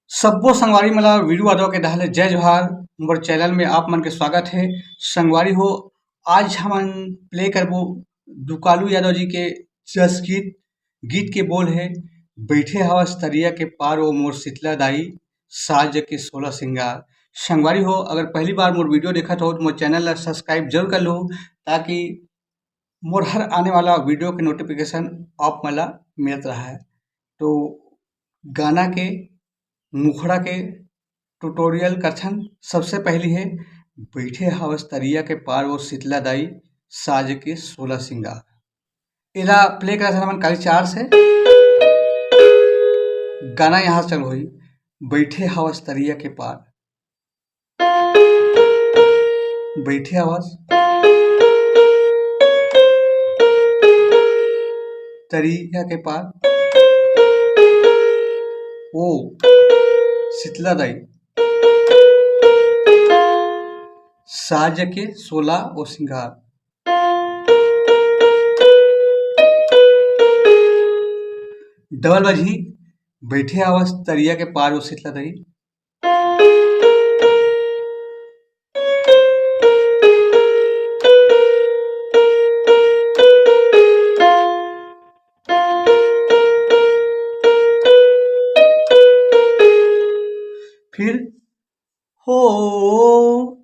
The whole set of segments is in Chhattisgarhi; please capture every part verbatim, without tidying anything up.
सब्बो संगवारी मन ला वीरू यादव के डहार ले जय जोहार। मोर चैनल में आप मन के स्वागत हे। संगवारी हो, आज हमन प्ले करबो दुकालू यादव जी के जस गीत। गीत के बोल हे, "बैठे हवस तरिया के पार ओ मोर शीतला दाई, साज के सोलह सिंगार।" संगवारी हो, अगर पहली बार मोर वीडियो देखत हो तो मोर चैनल ला सब्सक्राइब जरूर कर लो, ताकि मोर हर आने वाला वीडियो के नोटिफिकेशन आप मन ला मिलत रहे। तो गाना के मुखड़ा के ट्यूटोरियल करथन। सबसे पहली हे, "बैठे हवस तरिया के पार ओ शीतला दाई, साज के सोलह सिंगार।" एला प्ले करथन हमन काली चार से। गाना यहाँ से चालू होई, "बैठे हवस तरिया के पार, बैठे हवस तरिया के पार, ओ शीतला दाई, साज के सोलह ओ सिंगार।" डबल बजही, "बैठे हवस तरिया के पार ओ शीतला दाई।" फिर हो,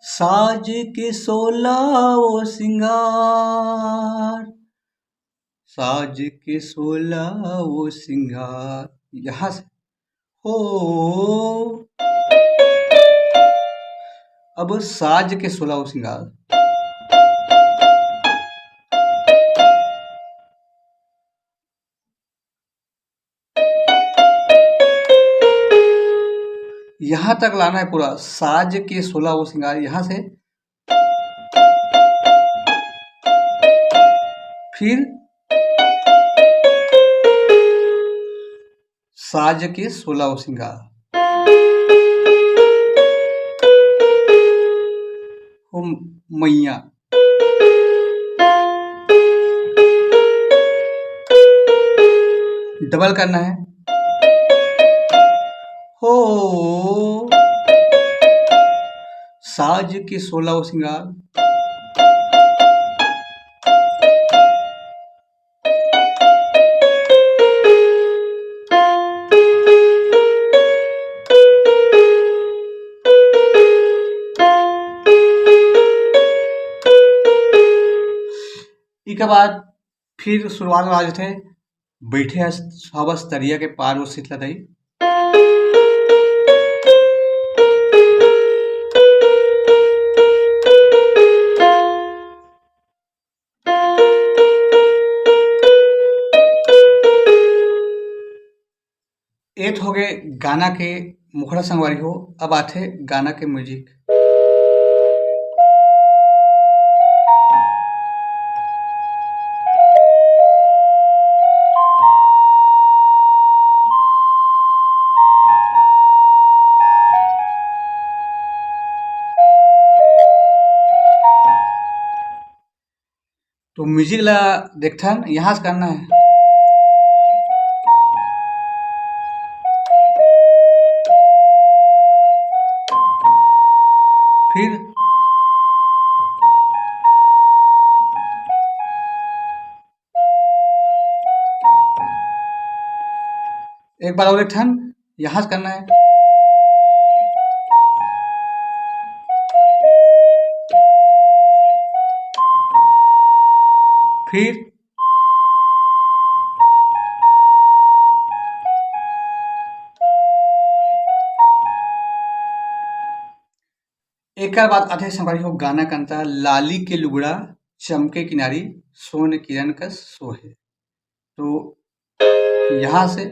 साज के सोला ओ सिंगार, साज के सोला ओ सिंगार, यहाँ से हो। अब साज के सोला ओ सिंगार, यहाँ तक लाना है पूरा, साज के सोला ओ सिंगार, यहाँ से फिर साज के सोला ओ सिंगार। हो मैया, डबल करना है। हो, साज के सोला ओ सिंगार। इके बाद फिर शुरुआत में आ जाथे, "बैठे हस-, हवस तरिया के पार ओ शीतला दाई।" ए तो हो गए गाना के मुखड़ा संगवारी हो। अब आथे गाना के म्यूजिक। तो म्यूजिक ला देखथन, यहाँ से करना है। पर और एक ठन यहाँ से करना है। फिर एकर बाद आथे संगवारी हो गाना कंता लाली के लुगड़ा चमके किनारी सोन किरण कस सोहे। तो यहाँ से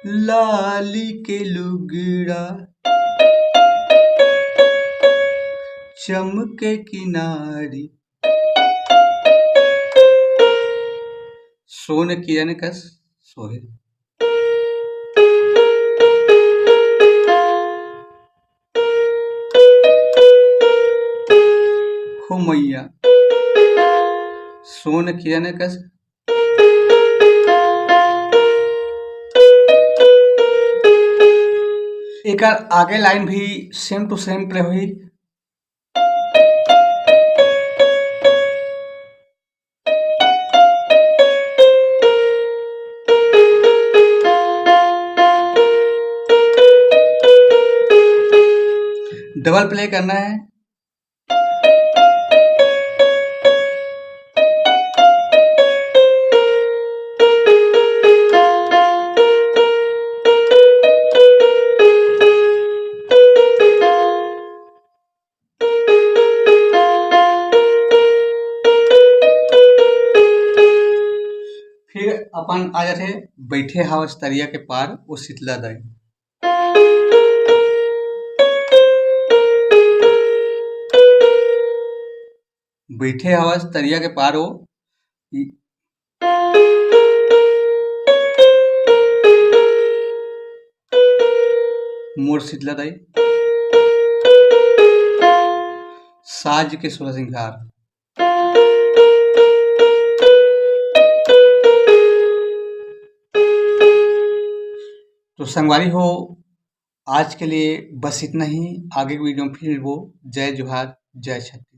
लाली के लुगड़ा चमके किनारी सोन किरण कस सोहे। हो मैया सोन किरण कस। एकर आगे लाइन भी same to same play होही। डबल प्ले करना है। फिर अपन आ जाथे बैठे हवस तरिया के पार ओ शीतला दाई। बैठे हवस तरिया के पार ओ। मोर शीतला दाई। साज के सुर सिंगार। तो संगवारी हो, आज के लिए बस इतना ही। आगे की वीडियो में फिर मिलबो। जय जोहार, जय छत्तीसगढ़।